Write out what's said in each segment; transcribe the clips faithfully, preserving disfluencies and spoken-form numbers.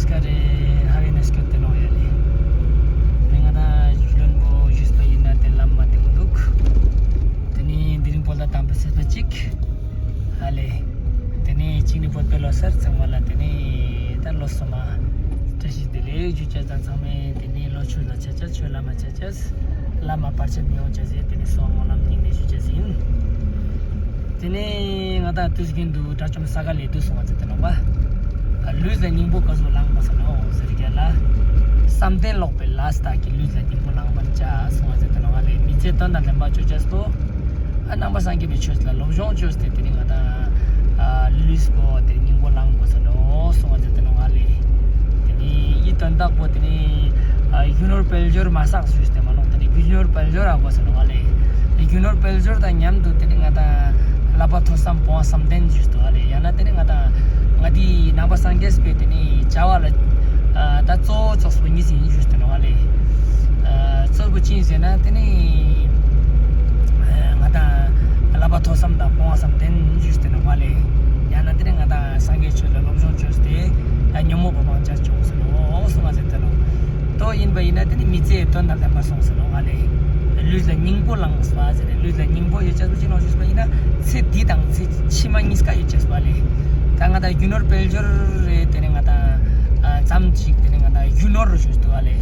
སྐར་རེ་ཧ་བའི་ནས་སྐྱོད་དེ་ནོག་ཡ་ལེ། དེ་ང་དང་ཞུ་ལོན་པོ་ཞུས་པ་ཡིན་ན་དེ་ལམ་མ་བདེ་མོ་འདུག་དེ་ནི་དེ་རིང་པོ་ལ་དམ་པའི་ཚེས་པ་གཅིག་ཧ་ལེ། དེ་ནི་གཅིག་ནི་བོད་པའི་ལོ་གསར། ཚང་མ་ལ་དེ་ནི་ད་ལོ་སོ་མ་བཀྲ་ཤིས་བདེ་ལེགས་ཞུ་ཅེས་དང་། ཚང་མས་དེ་ནི་ལོ་ཆོས་ལ་ཆ་ཅེས། ཆོས་ལ་མ་ཆ་ཅེས། ལམ་མ་བར་ཆད་མི་ཡོང་ཅེས་སི་དེ་ནི་གསོལ་བ་སྨོན་ལམ་སྙིང་ནས་ཞུ་ཅེས་ཡིན། དེ་ནི་ང་དང་དུས་རྒྱུན་དུ་དགྲ་བཅོམ་ས་ག་ལས་འདུག་གསུང་བ་ཟེར་ཏེ་ནོག་པ། ལུས་ལ་སྙིང་པོ་ག་ཟུག་བླངས་པ་ཟེར་ནོག་ཟེར་ག་ལ། བསམ་གཏན་ལོག་པའི་ལས་དག་གིས། ལུས་ལ་སྙིང་པོ་བླང་བར་བྱ་གསུང་བ་ཟེར་ཏེ་ནོག་ལེ། མི་ཚེ་དོན་དང་ལྡན་པ་ཅོ་ཅེས་པོ། ཨ་ནང་པ་སངས་རྒྱས་པའི་ཆོས་ལ་སློབ་སྦྱོང་ཅོས་ཏེ་དེ་ནི་ང་དང་ཨ་ལུས་པོ་དེ་སྙིང་པོ་བླངས་པ་ཟེར་ནོག་གསུང་བ་ཟེར་ཏེ་ནོག་ལེ། དེ་ནི་འི་དོན་དག་པོ་དེ་ནི་ཨ་རྒྱུ་ནོར་དཔལ་འབྱོར་མ་བསགས་ཞུས་ཏེ་མ་ནོག་དེ་ནི་རྒྱུ་ནོར་དཔལ་འབྱོར་ཨ་གོ་ཟེར་ནོག་ལེ། རྒྱུ་ནོར་དཔལ་འབྱོར་དང་མཉམ་དུ་དེ་ནི་ང་དང་བསླབ་པ་ཐོས་བསམ་སྤོང་བ་བསམ་གཏན་ཞུས་ཏེ་ནོག་ལེ། ཡང་ན་དེ་ནི་ང་དང་ང་དང་ནང་པ་སངས་རྒྱས་པའི་དེ་ནི་བྱ་བ་ལ་ཨ་ད་གཙོ་བོ་ཙོགས་པོ་གཉིས་ཡིན་ཞུས་ཏེ་ནོག་ལེ། ཨ་གཙོ་བོ་ཅི་ཡིན་ཟེར་ན་དེ་ནི་ཨ་ང་དང་བསླབ་པ་ཐོས་བསམ་དང་སྤོང་བ་བསམ་གཏན་ཞུས་ཏེ་ནོག་ལེ། ཡང་ན་དེ་ནི་ང་དང་སངས་རྒྱས་ཆོས་ལ་སློབ་སྦྱོང་ཅོས་ཏེ་ད་ཉོན་མོངས་པ་སྤང་བྱ་ཅོ་ཟེར་ནོག་གསུང་བ་ཟེར་ཏེ་ནོག་དོ་ཡིན་པ་ཡིན་ན་དེ་ནི་མི་ཚེ་དོན་དང་ལྡན་པ་སོང་ཟེར་ནོག་ལེ། ལུས་ལ་སྙིང་པོ་བླངས་པ་ཟེར་ཏེ། ལུས་ལ་སྙིང་པོ་ཡོད་ཅེས་པོ་ཅི་ནོག་ཞུས་པ་ཡིན་ན་ཚེ་འདི་དང་ཚེ་ཕྱི་མ་གཉིས་ཀ་ཡོད་ཅེས་པ་ལེ། ད་ང་དང་རྒྱུ་ནོར་དཔལ་འབྱོར་རེ་དེ་ནི་ང་དང་ཨ་ཙམ་ཞིག་དེ་ནི་ང་དང་རྒྱུ་ནོར་རུ་ཞུས་ཏེ་ནོག་ལེ།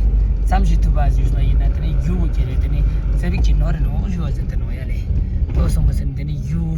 ཙམ་ཞིག་ཐུབ་པ་ཞུས་པ་ཡིན་ན་དེ་ནི་རྒྱུ་བོ་ཁྱེར་རེ་དེ་ནི་ཙ་པིག་ཅིག་ནོར་རེ་ནོག་ཞུ་བ་ཟེར་ཏེ་ནོག་ཡ་ལེ། དོ་སོང་པ་ཟེར་ན་དེ་ནི་རྒྱུ།